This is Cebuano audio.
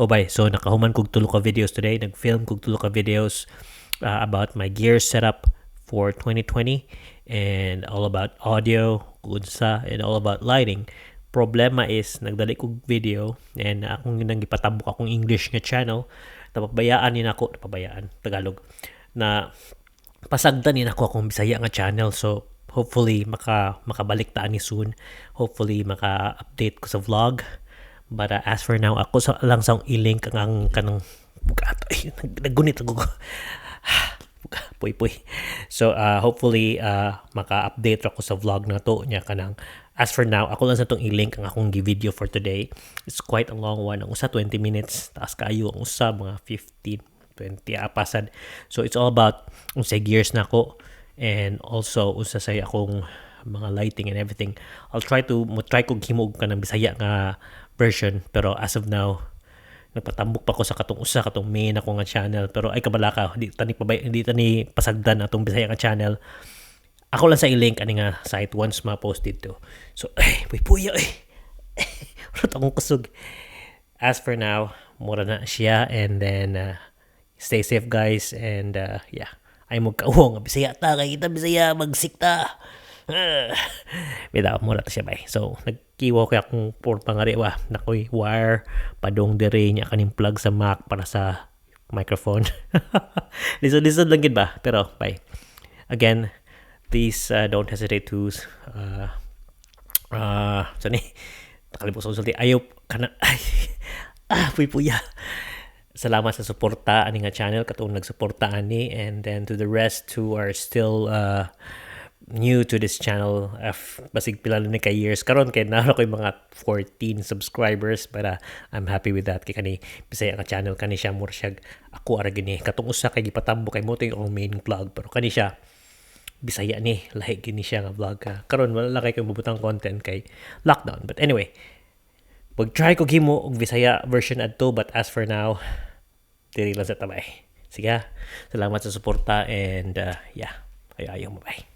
Oh bye. So nakahuman kog tulo ka videos today. Nag-film kog tulo ka videos about my gear setup for 2020 and all about audio, unsa, and all about lighting. Problema is nagdali kog video and akong nang gipatabok akong English nga channel, napabayaan ni nako, napabayaan Tagalog na pasagdan ni nako akong Bisaya nga channel. So hopefully makabalik ta ani soon. Hopefully maka-update ko sa vlog, but as for now, ako sa lang sa i-link ang kanang bugat ay naggunit ako. Puy puy. So hopefully maka-update ako sa vlog na to nya. Kanang as for now, ako lang sa tong i-link ang akong gi-video for today. It's quite a long one. Ang usa 20 minutes, taas kaayo. Ang usa mga 15, 20 apasad. So it's all about unsay gears nako and also unsa say akong mga lighting and everything. I'll try to mo try kog himo og kanang Bisaya nga version, pero as of now nagpatambok pa ko sa katong usa, katong main ako nga channel. Pero ay kabalaka, di tani pabay, hindi tani pasagdan atong Bisaya nga channel. Ako lang sa i-link ani nga site once ma-post dito. So ay puy puyo ay urot akong kusog. As for now, mura na siya and then stay safe, guys, and yeah, ay mo kauwong nga Bisaya ta kay kita Bisaya magsikta. Bitaw, mura ta siya bay. So nagkiwa ko akong porma nga wa nakoy wire padong dire nya, kaning plug sa Mac para sa microphone. Lisod lisod lang gid ba, pero bye. Again, please don't hesitate to sani nakalimot sa sulti ayaw kana ay ah puy puya. Salamat sa suporta ani nga channel, katong nagsuporta ani, and then to the rest who are still new to this channel, if basig pila na ni ka years karon kay naa koy mga 14 subscribers, but I'm happy with that kay kani Bisaya nga channel, kani siya mura siya ako ara gini. Katong usa kay gipatambok kay mo akong main vlog, pero kani siya Bisaya ni, lahi gini siya nga vlog ka. Karon wala lang kay mabutang content kay lockdown, but anyway, mag try ko himo og Bisaya version adto, but as for now, diri lang sa tabay. Sige, salamat sa suporta and yeah, ayo ayo, bye.